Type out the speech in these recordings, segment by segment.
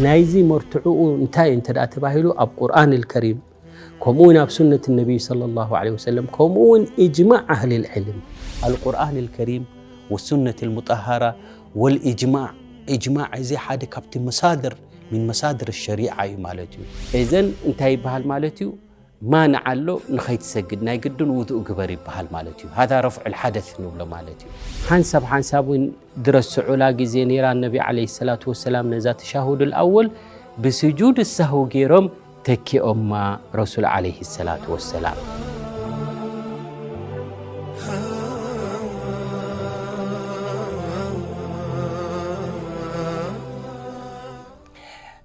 ናይዚ መርትዕኡ እንታይ እንተ ደኣ ተባሂሉ፣ ኣብ ቁርኣን ኣልከሪም፣ ከምኡ እውን ኣብ ሱነት ነቢይ ሰለላሁ ዐለይሂ ወሰለም፣ ከምኡ እውን ኢጅማዕ ኣህሊል ዕልም። ኣልቁርኣን ኣልከሪም ወሱነት ኣልሙጠሃራ ወልኢጅማዕ። ኢጅማዕ እዚ ሓደ ካብቲ መሳድር፣ ሚን መሳድር ሸሪዓ እዩ ማለት እዩ። እዘን እንታይ ይበሃል ማለት እዩ? ማንዓ ኣሎ፣ ንኸይትሰግድ ናይ ግድን ውዱእ ግበር ይበሃል ማለት እዩ። ሃዛ ረፍዑል ሓደስ ንብሎ ማለት እዩ። ሓንሳብ ሓንሳብ እውን ድረስዑላ ግዜ ነይራ፣ ነቢ ዓለይሂ ሰላቱ ወሰላም ነዛ ተሻሁዱል ኣወል ብስጁድ ሳህው ገይሮም ተኪኦማ ረሱል ዓለይሂ ሰላቱ ወሰላም።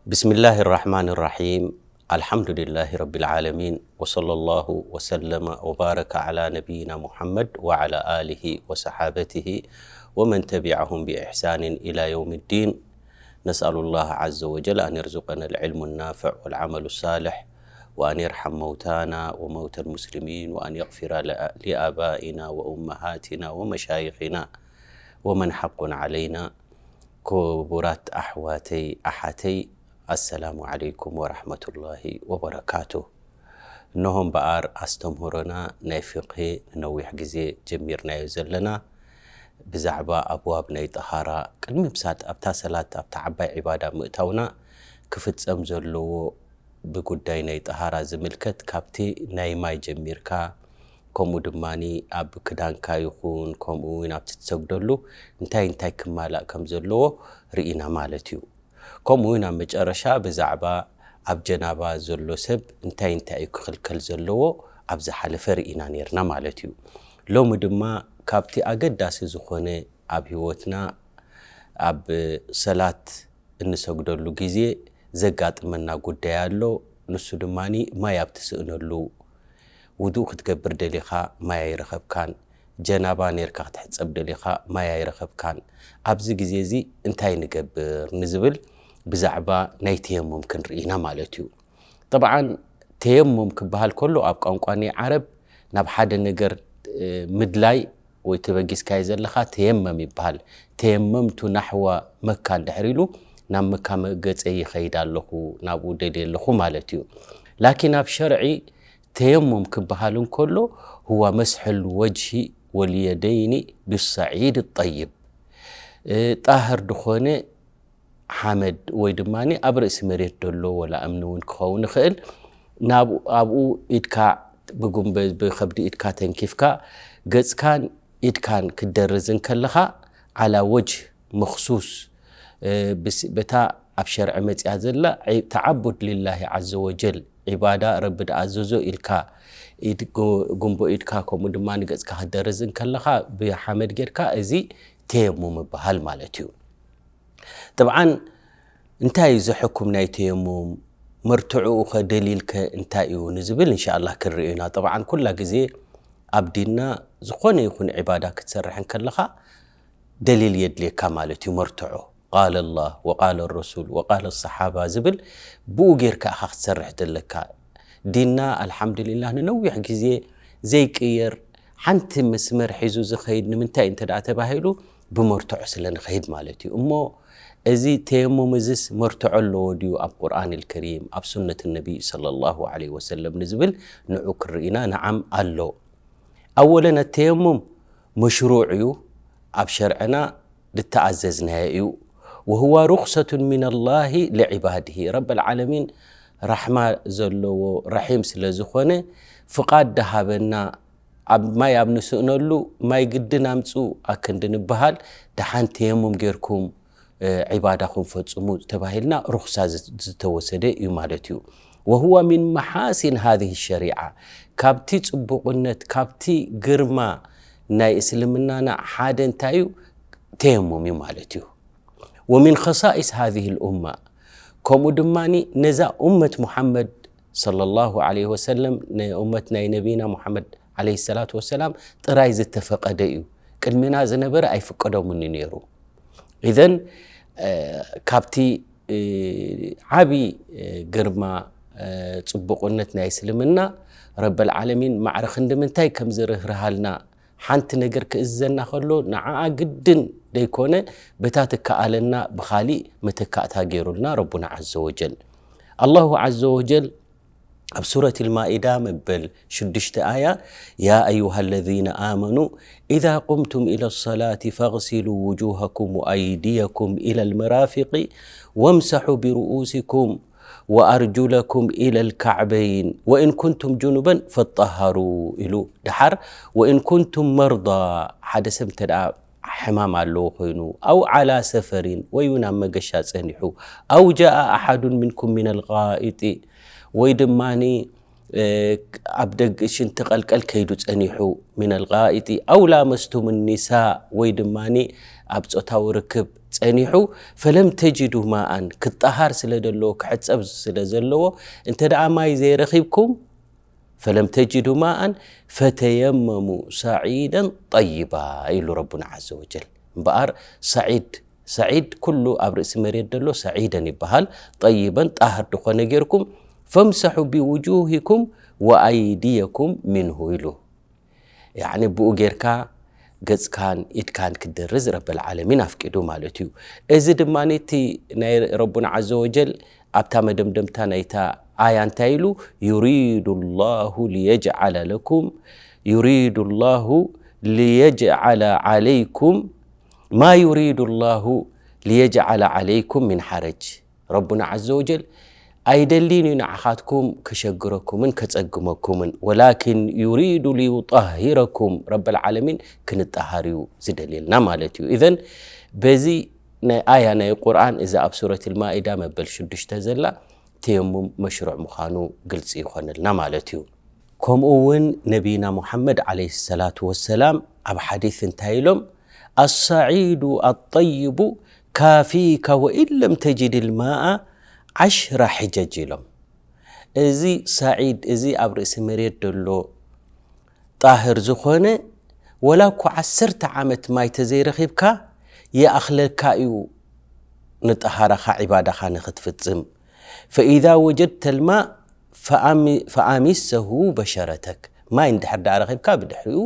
بسم الله الرحمن الرحيم. الحمد لله رب العالمين، وصلى الله وسلم وبارك على نبينا محمد وعلى آله وصحابته ومن تبعهم بإحسان إلى يوم الدين. نسأل الله عز وجل أن يرزقنا العلم النافع والعمل الصالح، وأن يرحم موتانا وموتى المسلمين، وأن يغفر ل-، لآبائنا وأمهاتنا ومشايخنا ومن حق علينا. ክቡራት ኣሕዋተይ ኣሓተይ፣ ኣሰላሙ ዓለይኩም ወራሕመቱላሂ ወበረካቱ። እነሆ እምበኣር ኣስተምህሮና ናይ ፍቕሂ ንነዊሕ ግዜ ጀሚርናዮ ዘለና ብዛዕባ ኣብዋብ ናይ ጠሃራ፣ ቅድሚ ምሳት ኣብታ ሰላት፣ ኣብታ ዓባይ ዒባዳ ምእታውና ክፍጸም ዘለዎ ብጉዳይ ናይ ጠሃራ ዝምልከት፣ ካብቲ ናይ ማይ ጀሚርካ፣ ከምኡ ድማ ኣብ ክዳንካ ይኹን ከምኡ እውን ኣብቲ ትሰግደሉ እንታይ እንታይ ክማላእ ከም ዘለዎ ርኢና ማለት እዩ። ከምኡ እውን ኣብ መጨረሻ ብዛዕባ ኣብ ጀናባ ዘሎ ሰብ እንታይ እንታይ እዩ ክኽልከል ዘለዎ ኣብ ዝሓለፈ ርኢና ነይርና ማለት እዩ። ሎሚ ድማ ካብቲ ኣገዳሲ ዝኾነ ኣብ ህይወትና፣ ኣብ ሰላት እንሰግደሉ ግዜ ዘጋጥመና ጉዳይ ኣሎ። ንሱ ድማ ማይ ኣብ ትስእነሉ፣ ውዱእ ክትገብር ደሊኻ ማይ ኣይረኸብካን፣ ጀናባ ኔርካ ክትሕጸብ ደሊኻ ማይ ኣይረኸብካን። ኣብዚ ግዜ እዚ እንታይ ንገብር ንዝብል ብዛዕባ ናይ ተየሙም ክንርኢ ኢና ማለት እዩ። ጠብዓን ተየሙም ክበሃል ከሎ ኣብ ቋንቋ ናይ ዓረብ ናብ ሓደ ነገር፣ እ፣ ምድላይ ወይ ተበጊስካዮ ዘለኻ ተየመም ይበሃል። ተየመምቱ ናሕዋ መካ እንድሕር ኢሉ ናብ መካ መ-፣ ገጸይ ይኸይድ ኣለኹ፣ ናብኡ ደልየ ኣለኹ ማለት እዩ። ላኪን ኣብ ሸርዒ ተየሙም ክበሃል እንከሎ ሁዋ መስሐል ወጅሂ ወልየደይኒ ብሰዒድ ጠይብ፣ እ፣ ጣህር ድኾነ ሓመድ ወይ ድማ ኣብ ርእሲ መሬት ደሎ ወላ እምኒ እውን ክኸውን ይኽእል። ናብ-፣ ኣብኡ ኢድካ ብጉንበ-፣ ብኸብዲ ኢድካ ተንኪፍካ ገጽካን ኢድካን ክትደርዝ እንከለኻ ዓላ ወጅህ መኽሱስ፣ እ፣ ብስ-፣ በታ ኣብ ሸርዒ መጽያ ዘላ ዒ-፣ ተዓቡድ ሊላሂ ዓዘ ወጀል፣ ዒባዳ ረቢ ድኣዘዞ ኢልካ ኢድ-፣ ጉ-፣ ጉንቦ ኢድካ ከምኡ ድማ ንገጽካ ክትደርዝ እንከለኻ ብሓመድ ጌርካ፣ እዚ ተየሙም ይበሃል ማለት እዩ። ጥብዓን እንታይ እዩ እዚ ሕኩም ናይ ተየሙም? መርትዕኡ ኸ ደሊል ከ እንታይ እዩ ንዝብል እንሻኣላህ ክንርእዮ ኢና። ጥብዓን ኩላ ግዜ ኣብ ዲንና ዝኾነ ይኹን ዒባዳ ክትሰርሕ እንከለኻ ደሊል የድልየካ ማለት እዩ። መርትዖ ቃለ ላህ ወቃለ ረሱል ወቃለ ሰሓባ ዝብል ብኡ ጌርካ ኢኻ ክትሰርሕ ዘለካ። ዲንና ኣልሓምዱሊላህ ንነዊሕ ግዜ ዘይቅየር ሓንቲ መስመር ሒዙ ዝኸይድ ንምንታይ እንተ ደኣ ተባሂሉ ብመርትዖ ስለ ንኸይድ ማለት እዩ። እሞ እዚ ተየሙም እዝስ መርትዖ ኣለዎ ድዩ ኣብ ቁርኣን ልከሪም ኣብ ሱነት ነቢይ ሰለላሁ ዐለይሂ ወሰለም ንዝብል ንዑ ክርኢና ነዓም ኣሎ። ኣወለን ኣተየሙም መሽሩዕ እዩ፣ ኣብ ሸርዕና ዝተኣዘዝናዮ እዩ። ወህዋ ሩኽሰቱን ሚነላሂ ሊዕባድሂ፣ ረበል ዓለሚን ራሕማ ዘለዎ ረሒም ስለ ዝኾነ ፍቓድ ደሃበና። ኣብ ማይ ኣብ ንስእነሉ ማይ ግድን ኣምጽኡ ኣክንዲ ንበሃል፣ ደሓን ተየሙም ጌርኩም ዒባዳኹም ፈጽሙ ተባሂልና ሩኽሳ ዝተወሰደ እዩ ማለት እዩ። ወሁወ ሚን መሓሲን ሃዚህ ሸሪዓ፣ ካብቲ ጽቡቕነት ካብቲ ግርማ ናይ እስልምናና ሓደ እንታይ እዩ? ተየሙም እዩ ማለት እዩ። ወሚን ኸሳኢስ ሃዚህ ልኡማ፣ ከምኡ ድማ ነዛ ኡመት ሙሓመድ ሰለላሁ ዐለይሂ ወሰለም፣ ኡመት ናይ ነቢና ሙሓመድ ዐለይሂ ሰላቱ ወሰላም ጥራይ ዝተፈቐደ እዩ። ቅድሚና ዝነበረ ኣይፍቀዶምን እዩ ነይሩ። ኢዘን ካብቲ ዓቢ ግርማ ጽቡቕነት ናይ እስልምና ረበል ዓለሚን ማዕረ ክንዲ ምንታይ ከም ዝርህርሃልና ሓንቲ ነገር ክእዝዘና ከሎ ንዓኣ ግድን ደይኮነ በታ ትከኣለና ብኻሊእ መተካእታ ገይሩልና ረቡና ዓዘ ወጀል። ኣላሁ ዓዘ ወጀል ኣብ ሱረት ልማኢዳ መበል ሽዱሽተ ኣያ፣ يا أيها الذين آمنوا إذا قمتم إلى الصلاة فاغسلوا وجوهكم وأيديكم إلى المرافق وامسحوا برؤوسكم وأرجلكم إلى الكعبين وإن كنتم جنبا فاطهروا ኢሉ ድሓር وإن كنتم مرضى ሓደ ሰብ እንተ ደኣ ሕማም ኣለዎ ኮይኑ أو على سفر ወይ እውን ኣብ መገሻ ጸኒሑ أو جاء أحد منكم من الغائط ወይ ድማ ኣብ ደግ ሽንቲ ቀልቀል ከይዱ ጸኒሑ من الغائط أو لامستم النساء ወይ ድማ ኣብ ጾታዊ ርክብ ጸኒሑ فلم تجدوا ماء ክጠሃር ስለ ዘለዎ ክሕጸብ ስለ ዘለዎ እንተ ደኣ ማይ ዘይረኺብኩም فلم تجدوا ماء فتيمموا صعيدا طيبا ኢሉ ረቡና ዓዘ ወጀል። እምበኣር ሰዒድ ሰዒድ ኩሉ ኣብ ርእሲ መሬት ዘሎ ሰዒደን ይበሃል። ጠይበን ጣህር ድኾነ ጌርኩም ፈምሰሑ ቢውጁሂኩም ወኣይድየኩም ሚንሁ ኢሉ። ያዕኒ ብኡ ጌርካ ገጽካን ኢድካን ክትደርዝ ረብል ዓለሚን ኣፍቂዱ ማለት እዩ። እዚ ድማ እቲ ናይ ረቡና ዓዘ ወጀል ኣብታ መደምደምታ ናይታ ኣያ እንታይ ኢሉ? يريد الله ليجعل لكم يريد الله ليجعل عليكم ما يريد الله ليجعل عليكم من حرج ረቡና ዓዘ ወጀል ኣይደልን እዩ ንዓኻትኩም ከሸግረኩምን ከጸግመኩምን ولكن يريد ليطهركم ረብል ዓለሚን ክንጠሃር እዩ ዝደልየልና ማለት እዩ። ኢዘን በዚ ናይ ኣያ ናይ ቁርኣን እዛ ኣብ ሱረት ልማኢዳ መበል ሽዱሽተ ዘላ ተየሙም መሽሩዕ ምዃኑ ግልጺ ይኾነልና ማለት እዩ። ከምኡ እውን ነቢና ሙሓመድ ዓለይሂ ሰላቱ ወሰላም ኣብ ሓዲስ እንታይ ኢሎም? الصعيد الطيب كافيك وإن لم تجد الماء عشر حجج ኢሎም። እዚ ሰዒድ እዚ ኣብ ርእሲ መሬት ዘሎ ጣህር ዝኾነ ወላ እኮ ዓሰርተ ዓመት ማይ ተዘይረኺብካ ይኣኽለካ እዩ ንጠሃራኻ ዒባዳኻ ንኽትፍጽም። فإذا وجدت الماء فأمسه بشرتك ማይ እንድሕር ደኣ ረኺብካ ብድሕሪኡ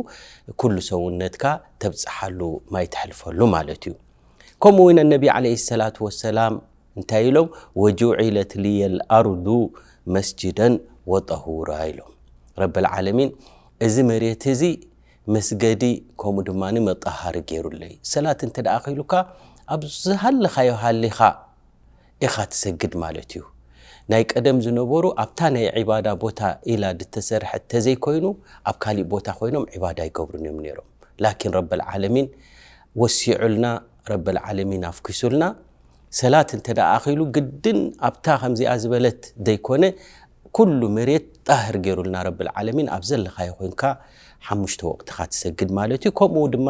ኩሉ ሰውነትካ ተብጽሓሉ ማይ ተሕልፈሉ ማለት እዩ። ከምኡ እውን ነቢ ዓለይሂ ሰላቱ ወሰላም እንታይ ኢሎም? وجعلت لي الأرض مسجدا وطهورا ኢሎም። ረብል ዓለሚን እዚ መሬት እዚ መስገዲ ከምኡ ድማ መጠሃሪ ገይሩለይ። ሰላት እንተ ደኣ ኺሉካ ኣብ ዝሃለኻዮ ሃሊኻ ኢኻ ትሰግድ ማለት እዩ። ናይ ቀደም ዝነበሩ ኣብታ ናይ ዒባዳ ቦታ ኢላ ድተሰርሐት ተዘይኮይኑ ኣብ ካሊእ ቦታ ኮይኖም ዒባዳ ይገብሩን እዮም ነይሮም። ላኪን ረብል ዓለሚን ወሲዑልና፣ ረብል ዓለሚን ኣፍኪሱልና። ሰላት እንተ ደኣ ኣኺሉ ግድን ኣብታ ከምዚኣ ዝበለት ዘይኮነ ኩሉ መሬት ጣህር ገይሩልና ረብል ዓለሚን ኣብ ዘለኻዮ ኮይንካ ሓሙሽተ ወቕትኻ ትሰግድ ማለት እዩ። ከምኡ ድማ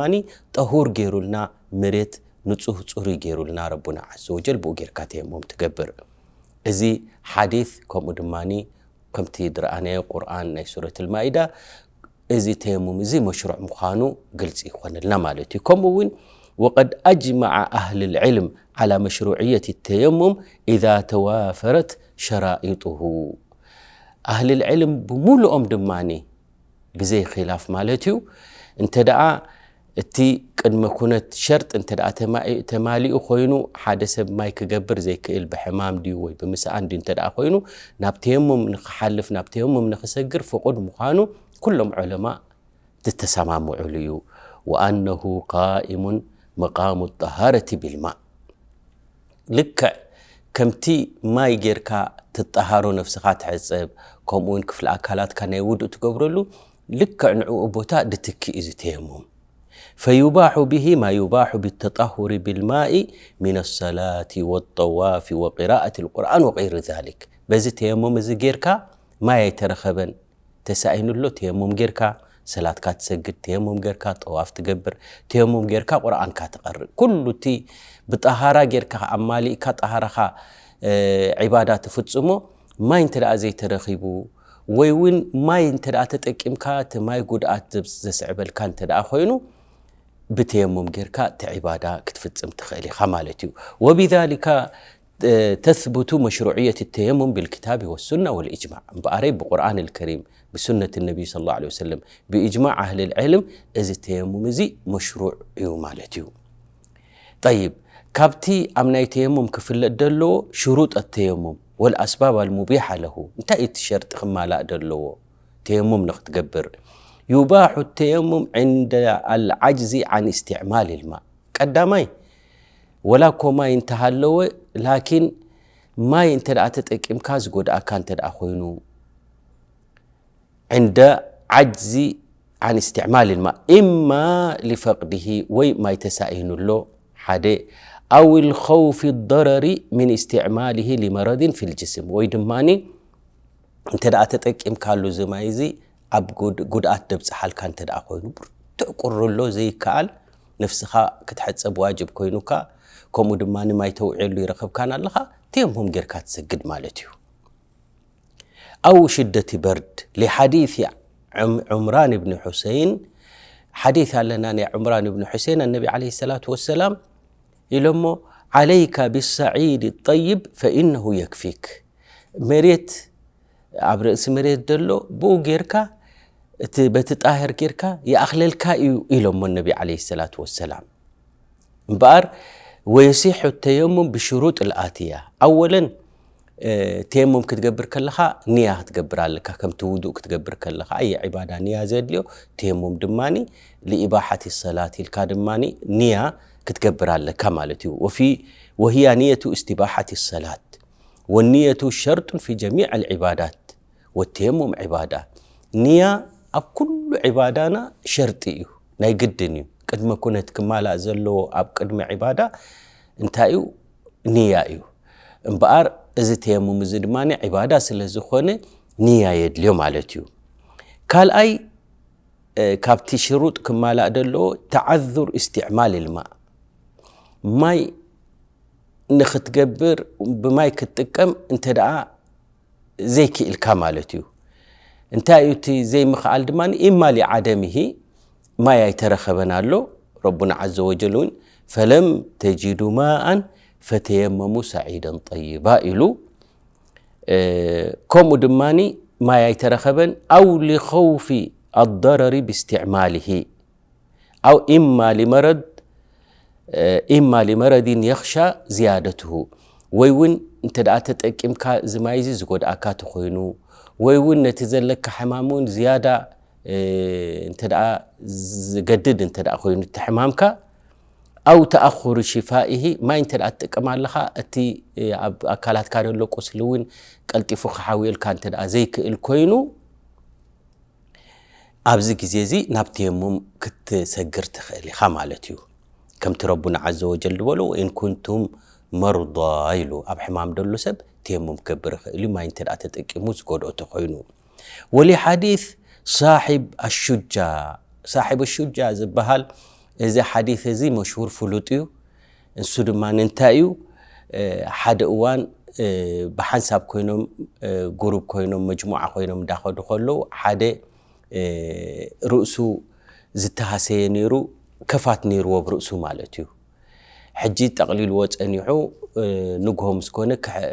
ጠሁር ገይሩልና መሬት ንጹህ ጽሩይ ገይሩልና ረቡና ዓዘ ወጀል ብኡ ጌርካ ተየሙም ትገብር። እዚ ሓዲስ ከምኡ ድማ ከምቲ ድረኣናዮ ቁርኣን ናይ ሱረት ልማኢዳ እዚ ተየሙም እዚ መሽሩዕ ምዃኑ ግልጺ ይኾነልና ማለት እዩ። ከምኡ እውን وقد أجمع أهل العلم على مشروعية التيمم إذا توافرت شرائطه ኣህልል ዕልም ብምሉኦም ድማ ብዘይ ኺላፍ ማለት እዩ። እንተ ደኣ እቲ ቅድመ ኩነት ሸርጥ እንተ ደኣ ተማሊኡ ኮይኑ ሓደ ሰብ ማይ ክገብር ዘይክእል ብሕማም ድዩ ወይ ብምስኣን ድዩ እንተ ደኣ ኮይኑ ናብ ተየሙም ንኽሓልፍ ናብ ተየሙም ንኽሰግር ፍቑድ ምዃኑ ኩሎም ዑለማ ዝተሰማምዑሉ እዩ። وأنه قائم مقام الطهارة بالماء ልክዕ ከምቲ ማይ ጌርካ ትጠሃሮ ነፍስኻ ትሕጸብ ከምኡ እውን ክፍሊ ኣካላትካ ናይ ውዱእ ትገብረሉ ልክዕ ንዕኡ ቦታ ድትኪ እዩ ዝተየሙም فيباح به ما يباح بالتطهر بالماء من الصلاة والطواف وقراءة القرآن وغير ذلك በዚ ተየሙም እዚ ጌርካ ማይ ኣይተረኸበን ተሳኢኑ ኣሎ ተየሙም ጌርካ ሰላትካ ትሰግድ ተየሙም ጌርካ ጠዋፍ ትገብር ተየሙም ጌርካ ቁርኣንካ ትቐርእ ኩሉ እቲ ብጠሃራ ጌርካ ኣማሊእካ ጠሃራኻ ዒባዳ ትፍጽሞ ማይ እንተ ደኣ ዘይተረኺቡ ወይ እውን ማይ እንተ ደኣ ተጠቂምካ እቲ ማይ ጉድኣት ዘስዕበልካ እንተ ደኣ ኮይኑ ብተየሙም ጌርካ እቲ ዒባዳ ክትፍጽም ትኽእል ኢኻ ማለት እዩ وبذلك ተስቡቱ መሽሩዕየት ተየሙም ብልክታብ ወሱና ወልእጅማዕ። እምበኣረይ ብቁርኣን ልከሪም፣ ብሱነት ነቢይ ስለ ላ ወሰለም፣ ብእጅማዕ ኣህል ልዕልም፣ እዚ ተየሙም እዚ መሽሩዕ እዩ ማለት እዩ። ጠይብ፣ ካብቲ ኣብ ናይ ተየሙም ክፍለጥ ደለዎ ሽሩጥ ተየሙም ወልኣስባብ ኣልሙቢሓ ለሁ፣ እንታይ እቲ ሸርጢ ክማላእ ደለዎ? ተየሙም ንክትገብር ዩባሑ ተየሙም ዕንደ ኣልዓጅዚ ዓን እስትዕማል ልማእ። ቀዳማይ፣ ወላ እኮ ማይ እንተሃለወ፣ ላኪን ማይ እንተ ደኣ ተጠቂምካ ዝጎድኣካ እንተ ደኣ ኮይኑ፣ ዕንደ ዓጅዚ ዓን እስትዕማል ልማእ፣ እማ ሊፈቅድሂ፣ ወይ ማይ ተሳኢኑ ኣሎ፣ ሓደ፣ ኣው ልኸውፊ ضረሪ ምን እስትዕማልሂ ሊመረድን ፊ ልጅስም፣ ወይ ድማኒ እንተ ደኣ ተጠቂምካሉ እዚ ማይ እዚ ኣብ ጉድ-፣ ጉድኣት ደብጽሓልካ እንተ ደኣ ኮይኑ፣ ብርቱዕ ቁሪ ኣሎ ዘይከኣል፣ ነፍስኻ ክትሕጸብ ዋጅብ ኮይኑካ፣ ከምኡ ድማ ማይ ተውዕየሉ ይረኽብካን ኣለኻ፣ ተየሙም ጌርካ ትሰግድ ማለት እዩ። ኣው ሽደቲ በርድ፣ ሊሓዲስ ዑም-፣ ዑምራን ብኒ ሑሰይን፣ ሓዲስ ኣለና ናይ ዑምራን ብኒ ሑሰይን፣ ኣነቢ ዓለይሂ ሰላቱ ወሰላም ኢሎሞ፣ ዓለይካ ብሰዒድ ጠይብ ፈኢነሁ የክፊክ። መሬት፣ ኣብ ርእሲ መሬት ዘሎ ብኡ ጌርካ፣ እቲ በቲ ጣህር ጌርካ ይኣኽለልካ እዩ ኢሎሞ ነቢ ዓለይሂ ሰላቱ ወሰላም። እምበኣር ወየሲሑ ተየሙም ብሽሩጥ ልኣትያ። ኣወለን፣ እ፣ ተየሙም ክትገብር ከለኻ ንያ ክትገብር ኣለካ። ከምቲ ውዱእ ክትገብር ከለኻ ኣየ ዒባዳ ንያ ዘድልዮ፣ ተየሙም ድማኒ ልኢባሓት ሰላት ኢልካ ድማኒ ንያ ክትገብር ኣለካ ማለት እዩ። ወፊ-፣ ወህያ ንየቱ እስትባሓት ሰላት ወንየቱ ሸርጡን ፊ ጀሚዕ ልዒባዳት ወተየሙም ዒባዳ። ንያ ኣብ ኩሉ ዒባዳና ሸርጢ እዩ፣ ናይ ግድን እዩ። ቅድመ ኩነት ክማላእ ዘለዎ ኣብ ቅድሚ ዒባዳ እንታይ እዩ? ንያ እዩ። እምበኣር እዚ ተየሙም እዚ ድማ ዒባዳ ስለ ዝኾነ ንያ የድልዮ ማለት እዩ። ካልኣይ፣ እ፣ ካብቲ ሽሩጥ ክማላእ ዘለዎ ተዓዙር እስትዕማል ልማእ፣ ማይ ንኽትገብር፣ ብማይ ክትጥቀም እንተ ደኣ ዘይክኢልካ ማለት እዩ። እንታይ እዩ እቲ ዘይምኽኣል ድማ? ኢማ ሊዓደሚሂ፣ ማይ ኣይተረኸበን ኣሎ። ረቡና ዓዘ ወጀል እውን ፈለም ተጅዱ ማኣን ፈተየመሙ ሰዒደን ጠይባ ኢሉ። እ፣ ከምኡ ድማ ማይ ኣይተረኸበን፣ ኣው ሊኸውፊ ኣضረሪ ብስትዕማልሂ፣ ኣው ኢማ ሊመረድ፣ እ፣ ኢማ ሊመረድን የኽሻ ዝያደትሁ፣ ወይ እውን እንተ ደኣ ተጠቂምካ እዚ ማይ እዚ ዝጎድኣካ ተኾይኑ፣ ወይ እውን ነቲ ዘለካ ሕማም እውን ዝያዳ፣ እ፣ እንተ ደኣ ዝገድድ እንተ ደኣ ኮይኑ እቲ ሕማምካ፣ ኣው ተኣኹር ሽፋኢሂ፣ ማይ እንተ ደኣ ትጥቀም ኣለኻ፣ እቲ፣ እ፣ ኣብ ኣካላትካ ዘሎ ቁስሊ እውን ቀልጢፉ ክሓውየልካ እንተ ደኣ ዘይክእል ኮይኑ፣ ኣብዚ ግዜ እዚ ናብ ተየሙም ክትሰግር ትኽእል ኢኻ ማለት እዩ። ከምቲ ረቡና ዓዘ ወጀል ዝበሎ፣ "ወኢን ኩንቱም መርዳ" ኢሉ፣ ኣብ ሕማም ደሎ ሰብ ተየሙም ክገብር ይኽእል እዩ፣ ማይ እንተ ደኣ ተጠቂሙ ዝጎድኦ ተኾይኑ። ወሊሓዲስ ሳሒብ ኣሹጃ፣ ሳሒብ ኣሹጃ ዝበሃል እዚ ሓዲስ እዚ መሽሁር ፍሉጥ እዩ። ንሱ ድማ እንታይ እዩ? እ፣ ሓደ እዋን፣ እ፣ ብሓንሳብ ኮይኖም፣ እ፣ ጉሩብ ኮይኖም፣ መጅሙዓ ኮይኖም እንዳኸዱ ከለዉ፣ ሓደ፣ እ፣ ርእሱ ዝተሃሰየ ነይሩ፣ ከፋት ነይርዎ ኣብ ርእሱ ማለት እዩ። ሕጂ ጠቕሊልዎ ጸኒሑ፣ እ፣ ንግሆ ምስ ኮነ ክሕ-፣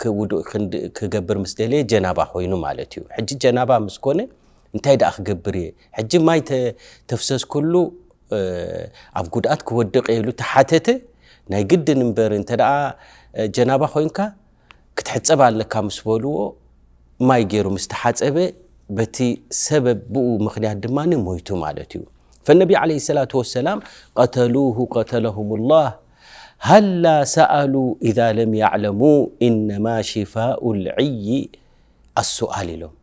ክውዱእ ክንድ-፣ ክገብር ምስ ደለየ ጀናባ ኮይኑ ማለት እዩ። ሕጂ ጀናባ ምስ ኮነ እንታይ ደኣ ክገብር እየ? ሕጂ ማይ ተ-፣ ተፍሰስ ኩሉ፣ እ፣ ኣብ ጉድኣት ክወድቕ እየ ኢሉ ተሓተተ። ናይ ግድን እምበር እንተ ደኣ፣ እ፣ ጀናባ ኮይንካ ክትሕጸብ ኣለካ ምስ በልዎ፣ ማይ ገይሩ ምስ ተሓጸበ፣ በቲ ሰበብ ብኡ ምኽንያት ድማ ሞይቱ ማለት እዩ። ፈነቢ ዓለይሂ ሰላቱ ወሰላም፣ "ቀተሉሁ ቀተለሁሙላህ፣ ሃላ ሰኣሉ ኢዛ ለም ያዕለሙ፣ ኢነማ ሽፋኡ ልዕይ ኣሱኣል" ኢሎም።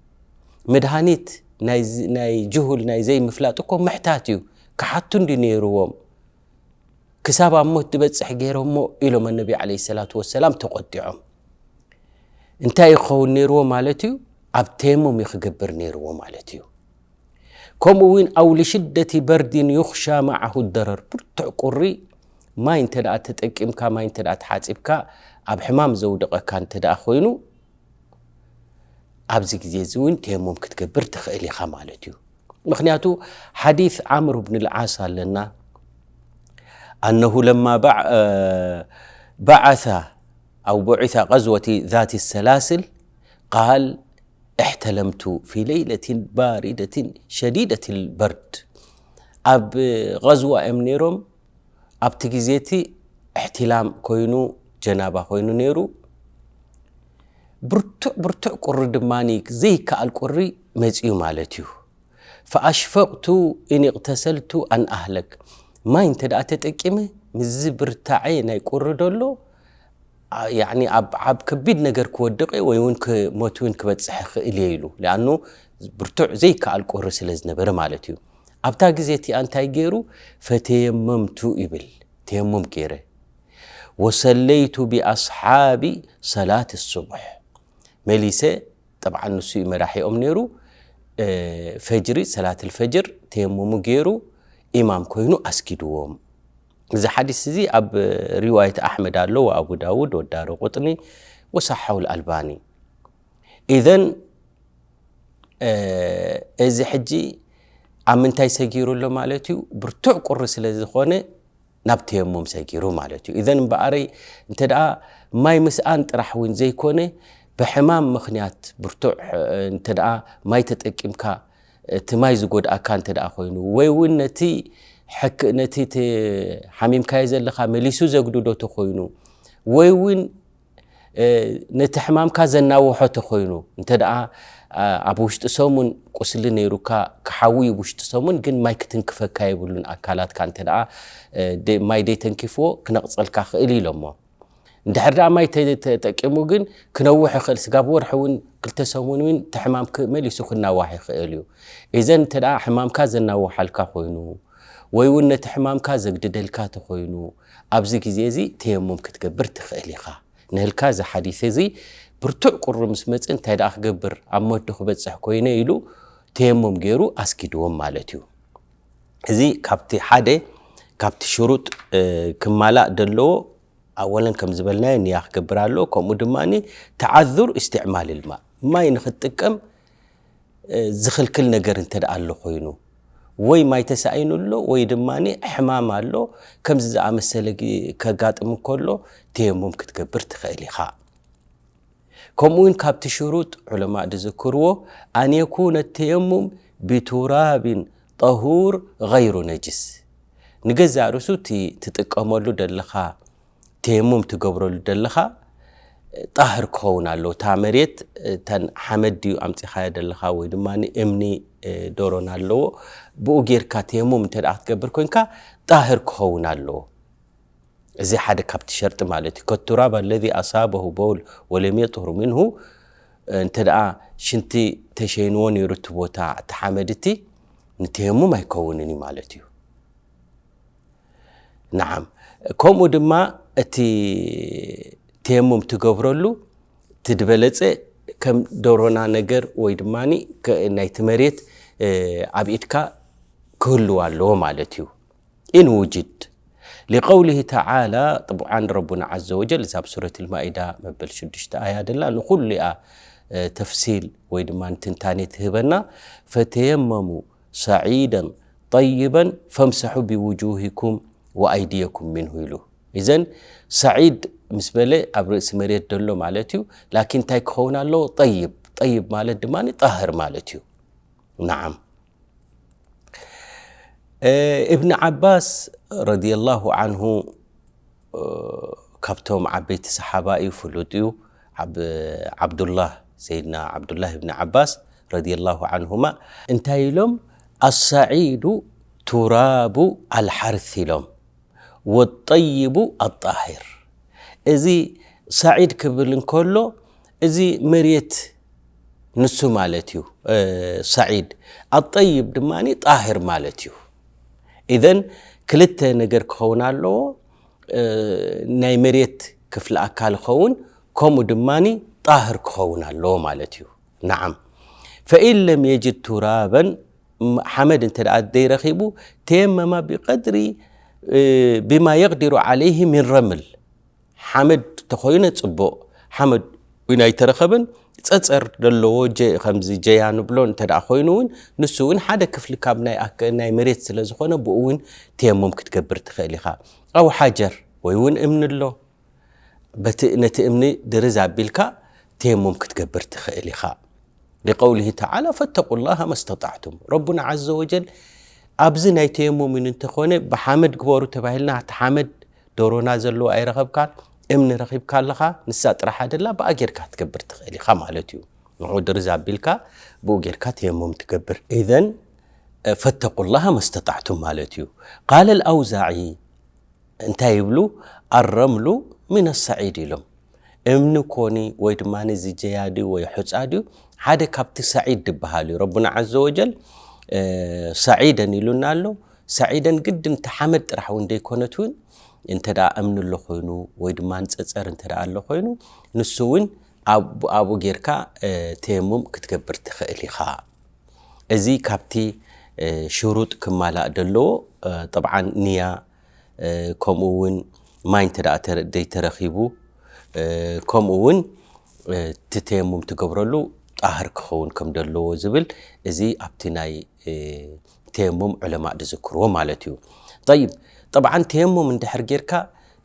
መድሃኒት ናይ ዝ-፣ ናይ ጅሁል፣ ናይ ዘይምፍላጥ እኮ ምሕታት እዩ። ክሓቱ እንዲ ነይርዎም። ክሳብ ኣብ ሞት ዝበጽሕ ገይሮሞ ኢሎም ነቢ ዓለይሂ ሰላቱ ወሰላም ተቖጢዖም። እንታይ ክኸውን ነይርዎ ማለት እዩ? ኣብ ተየሙም እዩ ክገብር ነይርዎ ማለት እዩ። ከምኡ እውን ኣው ልሽደቲ በርዲን ዩኽሻ መዓሁ ደረር፣ ብርቱዕ ቁሪ ማይ እንተ ደኣ ተጠቂምካ፣ ማይ እንተ ደኣ ተሓጺብካ፣ ኣብ ሕማም ዘውድቐካ እንተ ደኣ ኮይኑ፣ ኣብዚ ግዜ እዚ እውን ተየሙም ክትገብር ትኽእል ኢኻ ማለት እዩ። ምኽንያቱ ሓዲስ ዓምር ብን ልዓስ ኣለና፣ ኣነሁ ለማ በዕ-፣ እ፣ በዓሳ أو بعث غزوة ذات السلاسل قال احتلمت في ليلة باردة شديدة البرد. ኣብ غزوة እዮም ነይሮም። ኣብቲ ግዜ እቲ እሕትላም ኮይኑ ጀናባ ኮይኑ ነይሩ። ብርቱዕ ብርቱዕ ቁሪ ድማ ዘይከኣል ቁሪ መፅዩ ማለት እዩ። فأشفقت إن اغتسلت أن أهلك. ማይ እንተ ደኣ ተጠቂመ ምስዚ ብርታዐ ናይ ቁሪ ደሎ ያኒ ኣብ ዓብ ከቢድ ነገር ክወድቕ እየ ወይ እውን ክሞት እውን ክበፅሕ ይኽእል እየ ኢሉ። ሊኣኑ ብርቱዕ ዘይከኣል ቁሪ ስለ ዝነበረ ማለት እዩ። ኣብታ ግዜ እቲኣ እንታይ ገይሩ? ፈተየመምቱ ይብል። ተየሙም ገይረ። ወሰለይቱ ብኣስሓቢ ሰላት ሱቡሕ። መሊሰ ጠብዓ ንሱ እዩ መራሒኦም ነይሩ። ፈጅሪ ሰላት ልፈጅር ተየሙሙ ገይሩ ኢማም ኮይኑ ኣስጊድዎም። እዚ ሓዲስ እዚ ኣብ ሪዋየት ኣሕመድ ኣሎ፣ ወኣቡ ዳውድ ወዳሩ ቁጥኒ ወሳሓው ኣልባኒ። ኢዘን እዚ ሕጂ ኣብ ምንታይ ሰጊሩ ኣሎ ማለት እዩ? ብርቱዕ ቁሪ ስለ ዝኾነ ናብ ተየሙም ሰጊሩ ማለት እዩ። ኢዘን እምበኣረይ እንተ ደኣ ማይ ምስኣን ጥራሕ እውን ዘይኮነ ብሕማም ምኽንያት ብርቱዕ እንተ ደኣ ማይ ተጠቂምካ እቲ ማይ ዝጎድኣካ እንተ ደኣ ኮይኑ ወይ እውን ነቲ ሕክ ነቲ እቲ ሓሚምካዮ ዘለኻ መሊሱ ዘግድዶ ተኾይኑ ወይ እውን ነቲ ሕማምካ ዘናውሖ ተኾይኑ እንተ ደኣ ኣብ ውሽጢ ሰሙን ቁስሊ ነይሩካ ክሓዊ ውሽጢ ሰሙን ግን ማይ ክትንክፈካ የብሉን ኣካላትካ እንተ ደኣ ማይ ደይተንኪፍዎ ክነቕፀልካ ክእል ኢሎሞ። እንድሕር ደኣ ማይ ተጠቂሙ ግን ክነውሕ ይኽእል ስጋብ ወርሒ እውን ክልተ ሰሙን እውን እቲ ሕማም መሊሱ ክናዋሕ ይኽእል እዩ። ኢዘን እንተ ደኣ ሕማምካ ዘናውሓልካ ኮይኑ ወይ እውን ነቲ ሕማምካ ዘግድደልካ ተኾይኑ ኣብዚ ግዜ እዚ ተየሙም ክትገብር ትኽእል ኢኻ። ንህልካ እዚ ሓዲስ እዚ ብርቱዕ ቁሪ ምስ መጽእ እንታይ ደኣ ክገብር ኣብ ሞት ዶ ክበጽሕ ኮይነ ኢሉ ተየሙም ገይሩ ኣስጊድዎም ማለት እዩ። እዚ ካብቲ ሓደ ካብቲ ሽሩጥ ክማላእ ደለዎ ኣወለን ከም ዝበልናዮ ንያ ክገብር ኣለዎ። ከምኡ ድማ ተዓዙር እስትዕማል ልማ ማይ ንክትጥቀም ዝኽልክል ነገር እንተ ደኣ ኣሎ ኮይኑ ወይ ማይ ተሳኢኑ ኣሎ ወይ ድማ ሕማም ኣሎ ከምዚ ዝኣመሰለ ከጋጥም ከሎ ተየሙም ክትገብር ትኽእል ኢኻ። ከምኡ እውን ካብቲ ሽሩጥ ዑለማእ ዝዝክርዎ ኣን የኩነ ተየሙም ብቱራብን ጠሁር ገይሩ ነጅስ ንገዛእ ርእሱ እቲ ትጥቀመሉ ደለኻ ተየሙም ትገብረሉ ደለኻ ጣህር ክኸውን ኣለዎ። እታ መሬት እተን ሓመድ ድዩ ኣምፂኻዮ ደለኻ ወይ ድማ እምኒ ዶሮን ኣለዎ ብኡ ጌርካ ተየሙም እንተ ክትገብር ኮንካ ጣህር ክኸውን ኣለዎ። እዚ ሓደ ካብቲ ሸርጢ ማለት እዩ። ከቱራብ ኣለዚ ኣሳበሁ በውል ወለም የጥሁር ምንሁ እንተ ደኣ ሽንቲ ተሸይንዎ ነይሩ እቲ ቦታ እቲ ሓመድ እቲ ንተየሙም ኣይከውንን እዩ ማለት እዩ። ነዓም ከምኡ ድማ እቲ ተየሙም ትገብረሉ እቲ ዝበለፀ ከም ደሮና ነገር ወይ ድማ ናይቲ መሬት ኣብ ኢድካ ክህልው ኣለዎ ማለት እዩ። ኢን ውጅድ ሊቀውሊሂ ተዓላ ጥቡዓን ረቡና ዓዘ ወጀል እዛ ኣብ ሱረት ልማኢዳ መበል ሽዱሽተ ኣያ ደላ ንኩሉ እያ ተፍሲል ወይ ድማ ንትንታኔ ትህበና። ፈተየመሙ ሰዒደን ጠይበን ፈምሰሑ ብውጁሂኩም ወኣይድየኩም ምንሁ ኢሉ። እዘን ሰዒድ ምስ በለ ኣብ ርእሲ መሬት ደሎ ማለት እዩ። ላኪን እንታይ ክኸውን ኣለዎ? ጠይብ። ጠይብ ማለት ድማ ጣህር ማለት እዩ። ነዓም እብን ዓባስ ረዲየላሁ ዓንሁ ካብቶም ዓበይቲ ሰሓባ እዩ፣ ፍሉጥ እዩ። ዓብዱላህ ሰይድና ዓብዱላህ እብን ዓባስ ረዲየላሁ ዓንሁማ እንታይ ኢሎም? ኣሳዒዱ ቱራቡ ኣልሓርስ ኢሎም ወጠይቡ ኣጣሂር። እዚ ሳዒድ ክብል እንከሎ እዚ መሬት ንሱ ማለት እዩ ሳዒድ። ኣጠይብ ድማ ጣህር ማለት እዩ። ኢዘን ክልተ ነገር ክኸውን ኣለዎ። ናይ መሬት ክፍሊ ኣካል ይኸውን ከምኡ ድማ ጣህር ክኸውን ኣለዎ ማለት እዩ። ነዓም ፈኢን ለም የጅድ ቱራበን ሓመድ እንተ ደኣ ዘይረኺቡ ተየመማ ብቀድሪ ብማ የቅዲሩ ዓለይህ ሚን ረምል ሓመድ ተኾይነ ጽቡቕ ሓመድ እውን ኣይተረኸበን ጸጸር ዘለዎ ከምዚ ጀያ ንብሎ እንተ ደኣ ኮይኑ እውን ንሱ እውን ሓደ ክፍሊ ካብ ናይ መሬት ስለ ዝኾነ ብኡ እውን ተየሙም ክትገብር ትኽእል ኢኻ። ኣው ሓጀር ወይ እውን እምኒ ኣሎ በቲ ነቲ እምኒ ድርዝ ኣቢልካ ተየሙም ክትገብር ትኽእል ኢኻ። لقوله تعالى فاتقوا الله ما استطعتم። ረቡና ዓዘ ወጀል ኣብዚ ናይ ተየሙም እውን እንተኾነ ብሓመድ ግበሩ ተባሂልና፣ እቲ ሓመድ ዶሮና ዘለዎ ኣይረኸብካን፣ እምኒ ረኺብካ ኣለኻ፣ ንሳ ጥራሕ ኣደላ ብኣ ጌርካ ክትገብር ትኽእል ኢኻ ማለት እዩ። ንዑ ድርዝ ኣቢልካ ብኡ ጌርካ ተየሙም ትገብር። ኢዘን ፈተቁ ላሃ መስተጣዕቱም ማለት እዩ። ቃለ ኣውዛዒ እንታይ ይብሉ? ኣረምሉ ምን ሰዒድ ኢሎም። እምኒ ኮኒ ወይ ድማ እዚ ጀያዲ ወይ ሑፃ ድዩ ሓደ ካብቲ ሰዒድ ዝበሃል እዩ። ረቡና ዓዘ ወጀል ሰዒደን ኢሉና ኣሎ። ሰዒደን ግድን እቲ ሓመድ ጥራሕ እውን ዘይኮነት እውን እንተ ደኣ እምኒ ኣሎ ኮይኑ ወይ ድማ ንፀፀር እንተ ደኣ ኣሎ ኮይኑ ንሱ እውን ኣብኡ ጌርካ ተየሙም ክትገብር ትኽእል ኢኻ። እዚ ካብቲ ሽሩጥ ክማላእ ደለዎ። ጠብዓን ንያ ከምኡ እውን ማይ እንተ ደኣ ዘይተረኺቡ ከምኡ እውን እቲ ተየሙም ትገብረሉ ጣህር ክኸውን ከም ደለዎ ዝብል እዚ ኣብቲ ናይ ተየሙም ዑለማእ ዝዝክርዎ ማለት እዩ። ጠይብ፣ ጠብዓን ተየሙም እንድሕር ጌርካ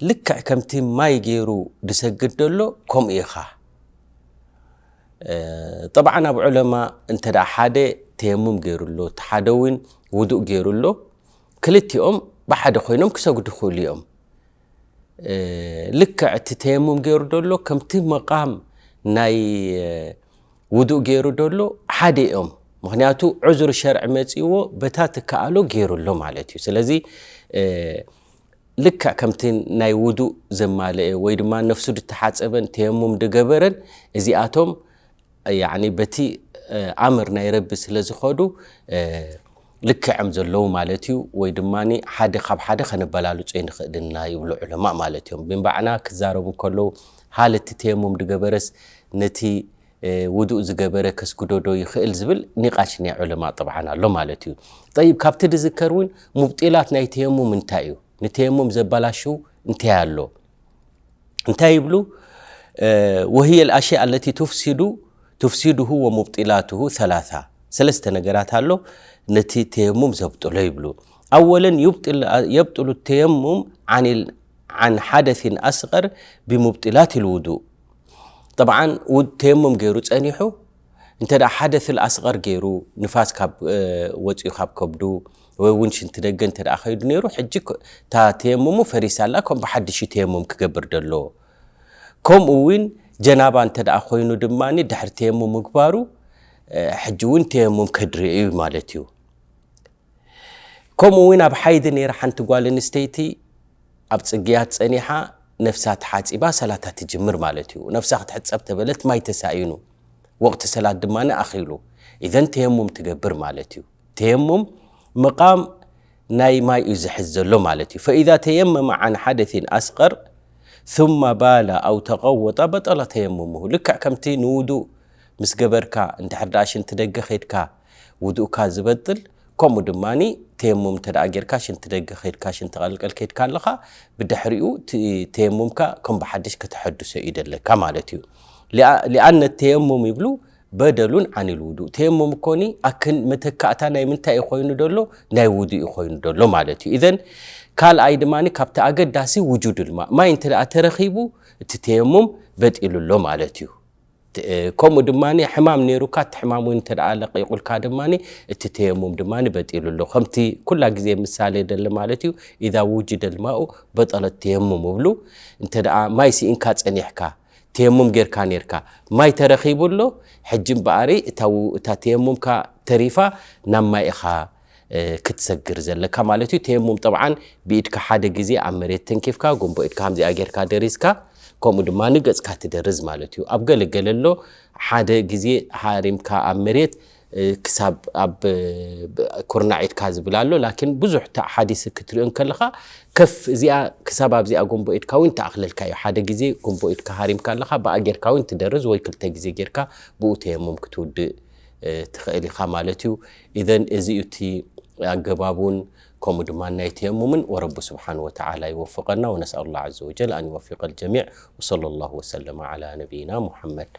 ልክዕ ከምቲ ማይ ገይሩ ዝሰግድ ደሎ ከምኡ ኢኻ። ጠብዓን ኣብ ዑለማ እንተ ደኣ ሓደ ተየሙም ገይሩ ኣሎ፣ እቲ ሓደ እውን ውዱእ ገይሩ ኣሎ፣ ክልቲኦም ብሓደ ኮይኖም ክሰግዱ ይኽእሉ እዮም። ልክዕ እቲ ተየሙም ገይሩ ደሎ ከምቲ መቓም ናይ ውዱእ ገይሩ ደሎ ሓደ እዮም። ምኽንያቱ ዑዝሪ ሸርዒ መጺእዎ በታ ትከኣሎ ገይሩ ኣሎ ማለት እዩ። ስለዚ ልክዕ ከምቲ ናይ ውዱእ ዘማለአ ወይ ድማ ነፍሱ ድተሓጸበን ተየሙም ድገበረን እዚኣቶም ያኒ በቲ ኣምር ናይ ረቢ ስለ ዝኸዱ ልክዕም ዘለዉ ማለት እዩ። ወይ ድማ ሓደ ካብ ሓደ ከነበላልጾ ይንኽእል ኢና ይብሉ ዑለማ ማለት እዮም። ብንባዕና ክዛረቡ ከለዉ ሃል እቲ ተየሙም ድገበረስ ነቲ ውዱእ ዝገበረ ከስግዶ ዶ ይኽእል ዝብል ኒቃሽ ናይ ዑለማ ጠብዓን ኣሎ ማለት እዩ። ጠይብ፣ ካብቲ ድዝከር እውን ሙብጢላት ናይ ተየሙም እንታይ እዩ? ንተየሙም ዘበላሽው እንታይ ኣሎ? እንታይ ይብሉ? وهي الأشياء التي تفسد تفسده ومبطلاته ثلاثة. ሰለስተ ነገራት ኣሎ ነቲ ተየሙም ዘብጥሎ ይብሉ። أولا يبطل يبطل التيمم عن ال عن حدث أصغر بمبطلات الوضوء. ጠብዓን ውድ ተየሙም ገይሩ ጸኒሑ እንተ ደኣ ሓደስል ኣስቐር ገይሩ ንፋስ ካብ ወፂኡ ካብ ከብዱ ወይ እውን ሽንቲ ደገ እንተ ደኣ ከይዱ ነይሩ ሕጂ እታ ተየሙሙ ፈሪሳ ኣላ ከም ብሓድሽ ተየሙም ክገብር ደለዎ። ከምኡ እውን ጀናባ እንተ ደኣ ኮይኑ ድማ ድሕሪ ተየሙም ምግባሩ ሕጂ እውን ተየሙም ከድሪ እዩ ማለት እዩ። ከምኡ እውን ኣብ ሓይዲ ነይራ ሓንቲ ጓል ኣንስተይቲ ኣብ ፅግያት ፀኒሓ ነፍሳ ተሓፂባ ሰላታ ትጅምር ማለት እዩ። ነፍሳ ክትሕፀብ ተበለት ማይ ተሳኢኑ ወቕቲ ሰላት ድማ ኣኺሉ ኢዘን ተየሙም ትገብር ማለት እዩ። ተየሙም መቃም ናይ ማይ እዩ ዝሕዝ ዘሎ ማለት እዩ። فإذا تيمم عن حدث أصغر ثم بال أو تغوط بطل تيممه። ልክዕ ከምቲ ንውዱእ ምስ ገበርካ እንድሕር ደኣ ሽንቲ ደገ ኸይድካ ውዱእካ ዝበጥል ከምኡ ድማ ተየሙም እንተ ደኣ ጌርካ ሽንቲ ደገ ኸይድካ ሽንቲ ቀልቀል ከይድካ ኣለኻ ብድሕሪኡ ተየሙምካ ከም ብሓድሽ ከተሐድሶ እዩ ደለካ ማለት እዩ። ሊኣነ ተየሙም ይብሉ በደሉን ዓኒል ውዱእ። ተየሙም እኮኒ ኣክን መተካእታ ናይ ምንታይ እዩ ኮይኑ ደሎ? ናይ ውዱእ እዩ ኮይኑ ደሎ ማለት እዩ። ኢዘን ካልኣይ ድማ ካብቲ ኣገዳሲ ውጁድ ልማ ማይ እንተ ደኣ ተረኺቡ እቲ ተየሙም በጢሉ ኣሎ ማለት እዩ። ከምኡ ድማ ሕማም ነይሩካ እቲ ሕማም እውን እንተ ደኣ ለቂቁልካ ድማ እቲ ተየሙም ድማ በጢሉ ኣሎ። ከምቲ ኩላ ግዜ ምሳሌ ደሊ ማለት እዩ። ኢዛ ውጅደ ልማኡ በጠለት ተየሙም እብሉ። እንተ ደኣ ማይ ስኢንካ ጸኒሕካ ተየሙም ጌርካ ኔርካ ማይ ተረኺቡ ኣሎ። ሕጂ እምበኣሪ እታ ተየሙምካ ተሪፋ ናብ ማይ ኢኻ ክትሰግር ዘለካ ማለት እዩ። ተየሙም ጠብዓን ብኢድካ ሓደ ግዜ ኣብ መሬት ተንኪፍካ ጉንቦ ኢድካ ከምዚኣ ጌርካ ደሪዝካ ከምኡ ድማ ንገጽካ ትደርዝ ማለት እዩ። ኣብ ገለ ገለ ኣሎ ሓደ ግዜ ሃሪምካ ኣብ መሬት ክሳብ ኣብ ኩርናዕ ኢድካ ዝብል ኣሎ። ላኪን ብዙሕ ሓዲስ ክትሪኦ እንከለኻ ከፍ እዚኣ ክሳብ ኣብዚኣ ጎንቦ ኢድካ እውን ተኣኽለልካ እዩ። ሓደ ግዜ ጎንቦ ኢድካ ሃሪምካ ኣለኻ ብኣ ጌርካ እውን ትደርዝ ወይ ክልተ ግዜ ጌርካ ብኡ ተየሙም ክትውድእ ትኽእል ኢኻ ማለት እዩ። ኢዘን እዚ እዩ እቲ ኣገባቡን ከምኡ ድማ ናይ ተየሙምን። ወረቡ ስብሓን ወተዓላ ይወፍቀና። ونسأل الله عز وجل أن يوفق الجميع. وصلى الله وسلم على نبينا محمد.